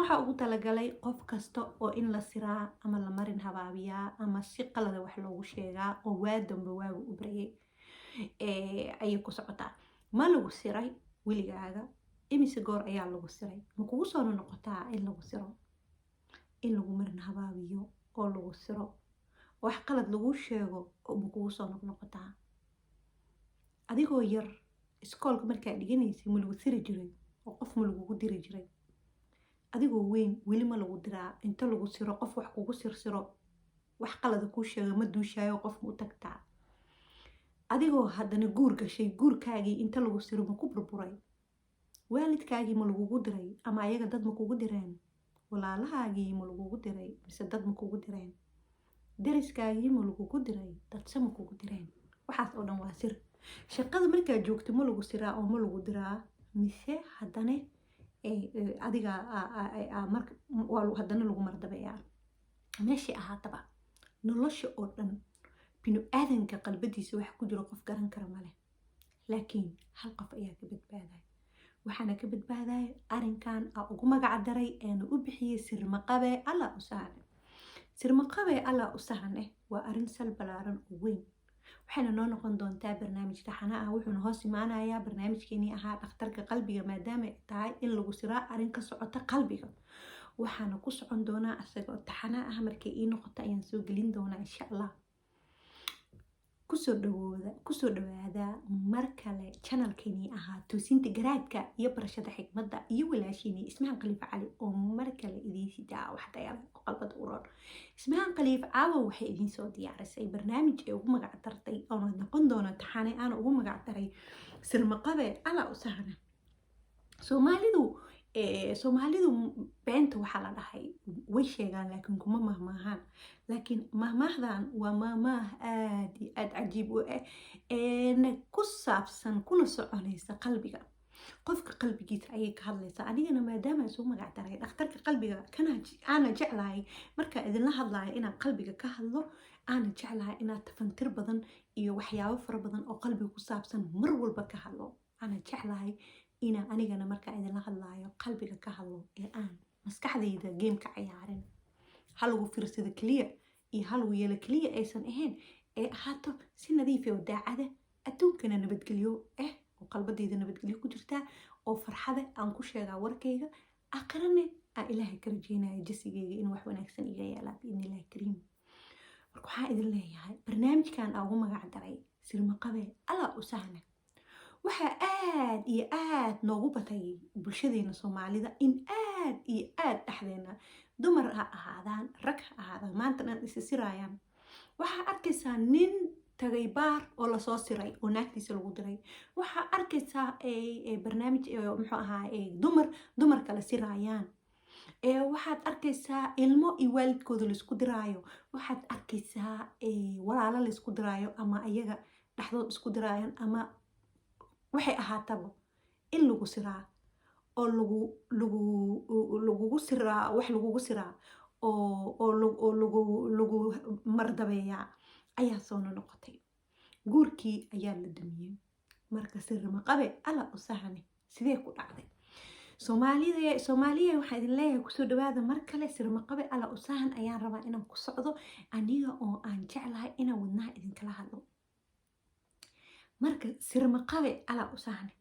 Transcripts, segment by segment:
Waxaa ugu talagalay qof kasta oo in la siraa ama la marin habaabiyaa ama si qalada wax loogu sheegaa oo waa dambe waagu u baryay ayay ku socotaa. Ma lagu siray weligaaga? Imise goor ayaa lagu siray? Ma kugu soo noqotaa in lagu siro, in lagu marin habaabiyo oo lagu siro, wax qalad lagu sheego? Ma kugu soo noqnoqotaa? Adigoo yar iskoolka markaa dhiganaysay, ma lagu siri jiray oo qof ma lagugu diri jiray? Adigoo weyn weli ma lagu diraa? Inta lagu siro, qof wax kugu sirsiro, wax qalada kuu sheego, ma duushaayo qof ma u tagtaa? Adigoo haddana guur gashay, guurkaagii inta lagu siro ma ku burburay? Waalidkaagii ma lagugu diray ama ayaga dad ma kugu direen? Walaalahaagii ma lagugu diray mise dad ma kugu direen? Dariskaagii ma lagugu diray, dadse ma kugu direen? Waxaas oo dhan waa sir. Shaqada markaad joogto, ma lagu siraa oo ma lagu diraa, mise haddana adiga haddana lagu mardabeeyaa? Meeshay ahaataba, nolosha oo dhan binu aadanka qalbadiisa wax ku jiro qof garan kara male, laakiin hal qof ayaa ka badbaadaya. Waxaana ka badbaadaya arrinkan aa ugu magac daray eena u bixiyey "Sirmaqabe Alla u sahane". Sirmaqabe Alla u sahane waa arrin sal balaaran oo weyn, waxayna noo noqon doontaa barnaamij taxana ah. Wuxuuna hoos imaanayaa barnaamijkeenii ahaa Dhakhtarka Qalbiga, maadaama ay tahay in lagu siraa arrin ka socota qalbiga. Waxaana ku socon doonaa isagoo taxana ah. Markay ii noqoto ayaan soo gelin doonaa, insha Allah. Kusoo dhawooda, kusoo dhawaada mar kale channelkeenii ahaa Toosinta Garaadka iyo Barashada Xikmadda iyo walaashiinii Ismahan Khaliif Cali oo mar kale idiin sidaa wax dayale oo qalbada u roon. Ismahan Khaliif caawa waxay idiin soo diyaarisay barnaamij ay ugu magac dartay, oona noqon doona taxane, aana ugu magac daray "Sirmaqabe Alla u Sahna". Soomaalidu beenta waxaa la dhahay way sheegaan, laakiin kuma mahmaahaan. Laakiin mahmaahdan waa mahmaah aad iyo aad cajiib u ah, eena ku saabsan kuna soconaysa qalbiga qofka, qalbigiisa ayay ka hadlaysaa. Anigana maadaama isugu magac daray Dhakhtarka Qalbiga, kana aana jeclahay markaa idinla hadlayo inaan qalbiga ka hadlo, aana jeclahay inaad tafantir badan iyo waxyaabo fara badan oo qalbiga ku saabsan mar walba ka hadlo, aana jeclahay inaan anigana markaa idinla hadlaayo qalbiga ka hadlo ee aan maskaxdayda game ka ciyaarin, ha lagu fiirsado keliya iyo ha lagu yeelo keliya aysan ahayn, ee ahaato si nadiif oo daacada, adduunkana nabadgelyo ah oo qalbadayda nabadgelyo ku jirtaa oo farxada aan ku sheegaa warkayga, aqrane aan Ilaahay ka rajeynaya jasigayga inuu wax wanaagsan iga yeelaa, biidni Illahi kariim. Marka waxaan idin leeyahay, barnaamijkan aan ugu magac daray "Sirmaqabe Alla u Sahna", waxaa aad iyo aad noogu batay bulshadeena Soomaalida in aad iyo aad dhexdeena, dumar ha ahaadaan, rag ha ahaadaan, maanta dhan isi siraayaan. Waxaa arkaysaa nin tagay baar oo lasoo siray oo naagtiisa lagu diray. Waxaa arkaysaa barnaamij, muxuu ahaa, dumar dumar kala siraayaan. Waxaad arkaysaa ilmo iyo waalidkooda laisku diraayo. Waxaad arkaysaa walaalo laisku diraayo ama ayaga dhexdood isku diraayaan, ama waxay ahaataba in lagu siraa oo lagu lagugu siraa, wax lagugu siraa oo lagu mardabeeyaa ayaa soo noqotay. Guurkii ayaa la dumiyey. Marka "Sirmaqabe Alla u sahane" sidee ku dhacday? Soomaalida, Soomaaliya, waxaa idin leeyahay kusoo dhawaada mar kale. "Sirmaqabe Alla u Sahan" ayaan rabaa inaan ku socdo, aniga oo aan jeclahay inaan wadnaha idinkala hadlo. Marka "Sirmaqabe Alla u Sahane",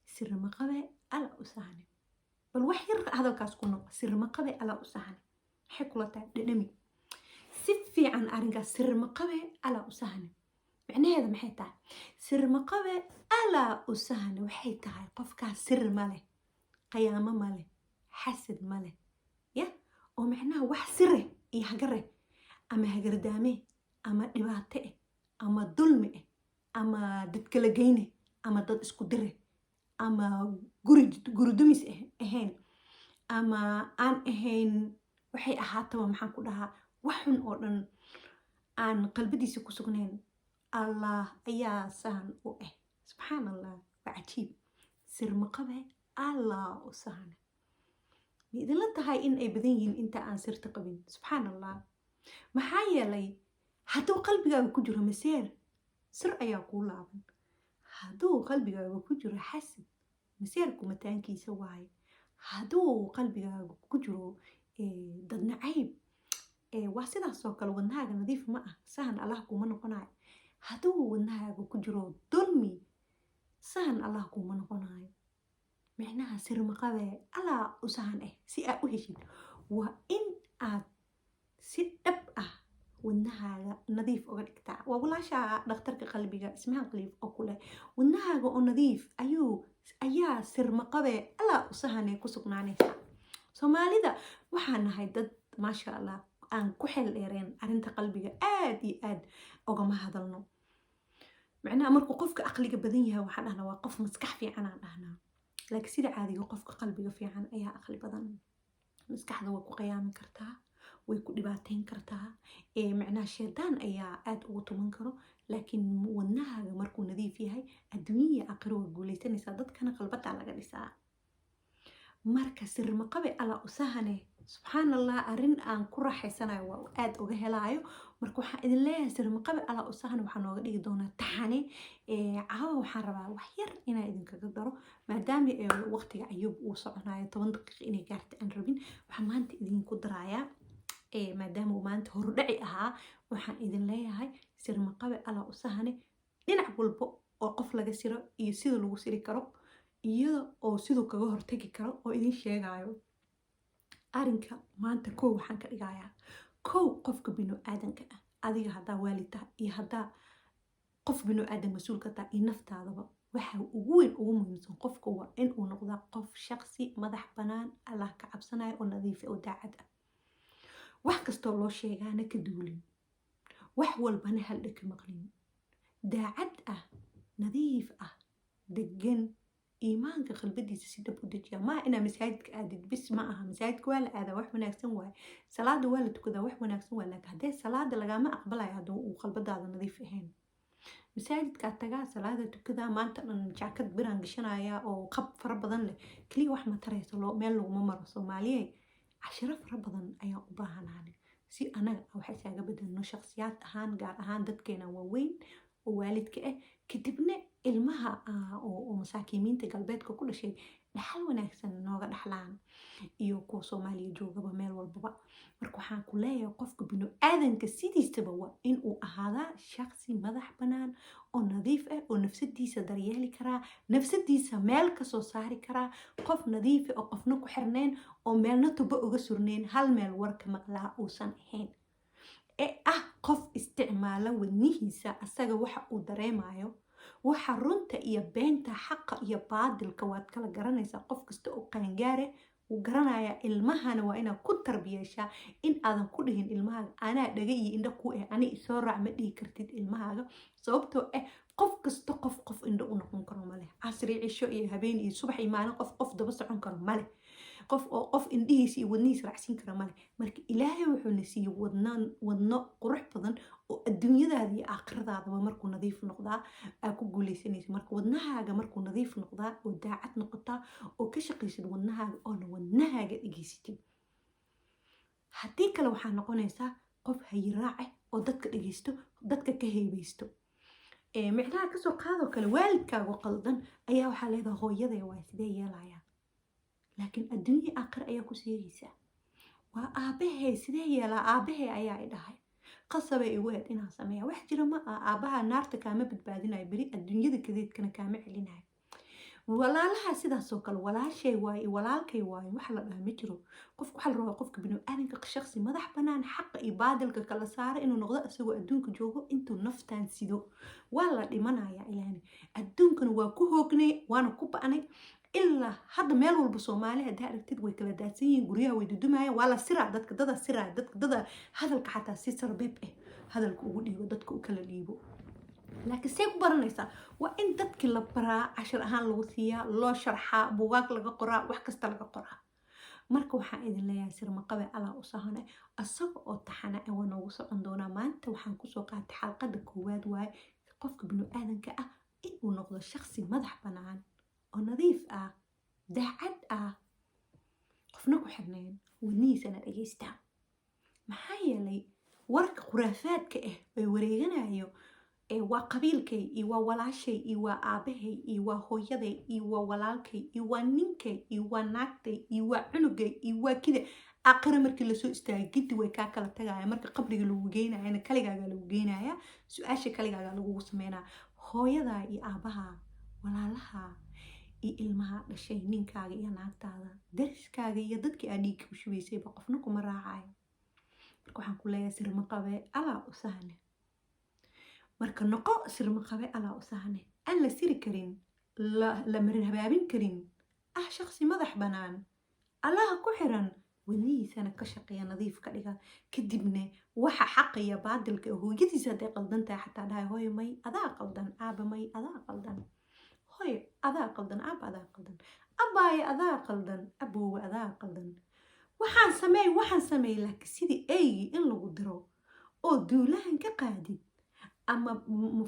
"Sirmaqabe Alla u Sahane", bal wax yar hadalkaas ku noqo. "Sirmaqabe Alla u Sahane" maxay kula tahay? Dhedhami si fiican arrinkaas. "Sirmaqabe Alla u Sahane" micnaheeda maxay tahay? "Sirmaqabe Alla u Sahane" waxay tahay qofkaas sir ma leh, qayaamo ma leh, xasad ma leh, ya oo macnaha wax sire iyo hagare ama hagardaame ama dhibaato eh ama dulmi eh ama dad kala geyne ama dad isku dire ama guri guridumis ahayn ama aan ahayn, waxay ahaataba, maxaan ku dhahaa, wax xun oo dhan aan qalbadiisa ku sugnayn, Allah ayaa sahan u ah. Subxaan Allah, waa cajiib. "Sirmaqabe Allah u sahane", ma idinla tahay in ay badan yihiin inta aan sirta qabin? Subxaan Allah, maxaa yeelay hadduu qalbigaaga ku jiro maseer, sir ayaa kuu laaban. Hadduu qalbigaaga ku jiro xasad, maseerku mataankiisa waaye. Hadduu qalbigaaga ku jiro dad nacayb, waa sidaasoo kale, wadnahaaga nadiif ma ah, sahan Allah kuma noqonayo. Hadduu wadnahaaga ku jiro dulmi, sahan Allah kuma noqonayo. Micnaha, sirmaqabe Allah u sahan ah si aad u heshid, waa in aad si dhab ah wadnahaaga nadiif uga dhigtaa. Waa walaasha dhakhtarka qalbiga, Ismahaan Khaliif, oo kule wadnahaaga oo nadiif ayuu ayaa sirmaqabe Allah u sahane ku sugnaanaysa. Soomaalida waxaa nahay dad, maasha Allah, aan ku xeel dheereen arrinta qalbiga, aad iyo aad ogama hadalno. Macnaha, markuu qofka aqliga badan yahay, waxaan dhahnaa waa qof maskax fiican aan dhahnaa, laakiin sida caadiga qofka qalbiga fiican ayaa aqli badan. Maskaxda way ku qiyaami kartaa, way ku dhibaateyn kartaa, macnaha shaydaan ayaa aada ugu tuman karo, laakiin wadnahaaga markuu nadiif yahay, adduunya aakhiro waa guuleysanaysaa. Dadkana qalbadaa laga dhisaa. Marka sirmaqabe Alla usahane, subxaan Allah, arrin aan ku raaxaysanayo waa aada uga helaayo. Marka waxaan idin leeyahay, sirmaqabe Alla usahane waxaa nooga dhigi doonaa taxane. Caawa waxaan rabaa wax yar inaan idinkaga daro, maadaama waqtiga Ayuub uu soconayo, 10 daqiiqa inay gaarta aan rabin. Waxaan maanta idinku darayaa, maadaama uu maanta hordhaci ahaa, waxaan idin leeyahay sirmaqabe Alla usahane dhinac walba oo qof laga siro iyo sida lagu siri karo, iyada oo siduu kaga hortagi karo oo idin sheegayo. Arrinka maanta kow waxaan ka dhigayaa, kow, qofka binu aadanka ah, adiga haddaa waalid tahay iyo haddaa qof binu aadan mas-uul ka tahay iyo naftaadaba, waxa ugu weyn, ugu muhiimsan, qofka waa inuu noqdaa qof shaqsi madax banaan, Allah ka cabsanayo, oo nadiifa, oo daacad ah, wax kastoo loo sheegaana ka duulin, wax walbana haldha ka maqlin, daacad ah, nadiif ah, degan, iimaanka qalbadiisa si dhab u dejiya. Maa inaa masaajidka aadid bis ma aha. Masaajidka waa la aadaa, wax wanaagsan waaye. Salaada waa la tukadaa, wax wanaagsan waaye. Laakiin haddee salaada lagama aqbalayo hadduu uu qalbadaada nadiif ahayn. Masaajidkaa tagaa, salaada tukadaa, maanta dhan jaakad biraan gashanaya oo qab fara badan leh, keliya wax ma tarayso, loo meel laguma maro. Soomaaliyey, cashiro fara badan ayaan u baahanaanay si anaga wax isaaga bedelno shakhsiyaad ahaan, gaar ahaan dadkeena waaweyn oo waalidka ah, kadibna ilmaha oo masaakiimiinta galbeedka ku dhashay dhaxal wanaagsan nooga dhaxlaan, iyo kuwa Soomaaliya joogaba, meel walbaba. Marka waxaan ku leeyahay, qofka binu aadanka sidiisaba waa inuu ahaadaa shaqsi madax bannaan oo nadiif ah, oo nafsadiisa daryeeli karaa, nafsadiisa meel kasoo saari karaa, qof nadiif ah oo qofna ku xirnayn, oo meelna tubo uga surnayn, hal meel warka maqlaa uusan ahayn, ee ah qof isticmaala wadnihiisa, asaga waxa uu dareemayo, waxa runta iyo beenta, xaqa iyo baadilka waad kala garanaysaa. Qof kasta oo qaangaare wuu garanayaa. Ilmahana waa inaad ku tarbiyeeshaa in aadan ku dhihin ilmahaaga "Anaa dhaga iyo indho ku eh, ani isoo raac." Ma dhihi kartid ilmahaaga, sababtoo ah qof kasta qof qof indho u noqon karo maleh. Casri, cisho iyo habeen iyo subax iyo maalin qof qof daba socon karo maleh, qof oo qof indhihiisa iyo wadnihiisa raacsiin kara maleh. Marka Ilaahay wuxuuna siiyey wadnaan, wadno qurux badan oo adduunyadaada iyo aakhiradaadaba markuu nadiif noqdaa aa ku guuleysanaysa. Marka wadnahaaga markuu nadiif noqdaa oo daacad noqotaa oo ka shaqaysid wadnahaaga oona wadnahaaga dhegeysatid. Haddii kale waxaa noqonaysaa qof hayiraace oo dadka dhegeysto, dadka ka heybeysto. Micnaha, kasoo qaadoo kale waalidkaagu qaldan ayaa waxaa leedahay, "Hooyaday waa, sidee yeelayaa?" Laakiin adduunya aakhir ayaa ku seegaysaa. "Waa aabahey, sidee yeelaa? Aabahey ayaa i dhahay, qasabay igu eed inaan sameeya." Wax jira ma ah. Aabaha naarta kaama badbaadinayo beri, adduunyada kadeedkana kaama celinayo. Walaalaha sidaasoo kale, "Walaashay waaye, walaalkay waaye," waxa la dhaha ma jiro. Qofka waxaa la rabaa, qofka binu aadanka, shaqsi madax banaan, xaqa iyo baadilka kala saara inuu noqdo isagoo adduunka joogo intuu naftaan sido. Waa la dhimanayaa ilaani, adduunkana waa ku hoognay, waana ku ba'nay ilaa hadda. Meel walba Soomaali haddaa aragtid, way kala daadsan yihiin, guryaha way dudumayaan, waa la siraa dadka, dada siraa dadka, dada hadalka xataa si sarbeeb ah hadalka ugu dhiibo, dadka u kala dhiibo. Laakiin see ku baranaysaa? Waa in dadkii la baraa, cashir ahaan lagu siiyaa, loo sharxaa, buugaag laga qoraa, wax kasta laga qoraa. Marka waxaan idin leeyahay, sirmaqabe Allah u sahane isaga oo taxana waa noogu socon doonaa. Maanta waxaan kusoo qaatay xalqada koowaad waaye, qofka binu aadanka ah inuu noqdo shaqsi madax banaan oo nadiif ah, daacad ah, qofna ku xirnayn, wadnihiisana dhegeysta. Maxaa yeelay warka khuraafaadka ah ee wareeganayo Waa qabiilkay iyo waa walaashay iyo waa aabahay iyo waa hooyaday iyo waa walaalkay iyo waa ninkay iyo waa naagtay iyo waa cunugay iyo waa kida. Aakhiro markii lasoo istaagay, giddi way kaa kala tagaya. Marka qabriga lagu geynayana, kaligaagaa lagu geynaya, su-aasha kaligaagaa lagugu sameynaya. Hooyadaa iyo aabaha, walaalaha iyo ilmaha dhashay, ninkaaga iyo naagtaada, dariskaaga iyo dadkii aad dhiigka ku shubaysayba, qofna kuma raacayo. Marka waxaan ku leeyahay, sirma qabe alaa u sahne. Marka noqo sirma qabe alaa u sahne, aan la siri karin, la marin habaabin karin, ah shaqsi madax bannaan, Allaha ku xiran, wadnihiisana ka shaqeeya, nadiif ka dhiga. Kadibna waxa xaqa iyo baadilka, hooyadiisa hadday qaldan tahay xataa dhahay: "Hooyo, may, adaa qaldan. Aaba, may, adaa qaldan. Hooyo, adaa qaldan. Aaba, adaa qaldan. Abaayo, adaa qaldan. Aboowe, adaa qaldan. Waxaan sameey, waxaan sameey." Laakiin sidii eygii in lagu diro oo duulahan ka qaadid ama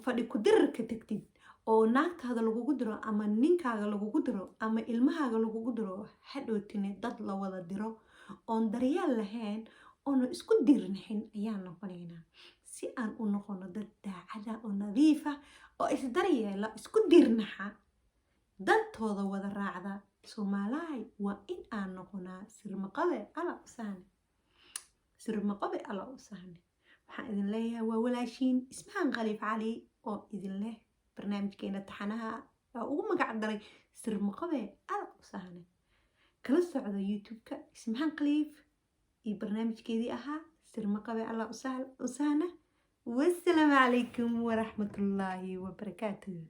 fadhi ku dirirka tagtid oo naagtaada lagugu diro ama ninkaaga lagugu diro ama ilmahaaga lagugu diro, hadhowtine dad la wada diro oon daryeel lahayn oona isku diirnaxin ayaan noqonaynaa. Si aan u noqono dad daacada oo nadiifa oo isdaryeela, isku diirnaxa, dantooda wada raacda, Soomaalahay, waa in aan noqonaa sirmaqabe ala u sahne, sirmaqabe ala u sahne. Waxaan idin leeyahay, waa walaashiin Ismahaan Khaliif Cali oo idin leh barnaamijkeena taxanaha oo ugu magac daray Sirmaqabe ala u sahne. Kala socda YouTube-ka Ismahaan Khaliif iyo barnaamijkeedii ahaa Sirmaqabe alla u sahna. Wassalaamu calaykum waraxmatullaahi wabarakaatuh.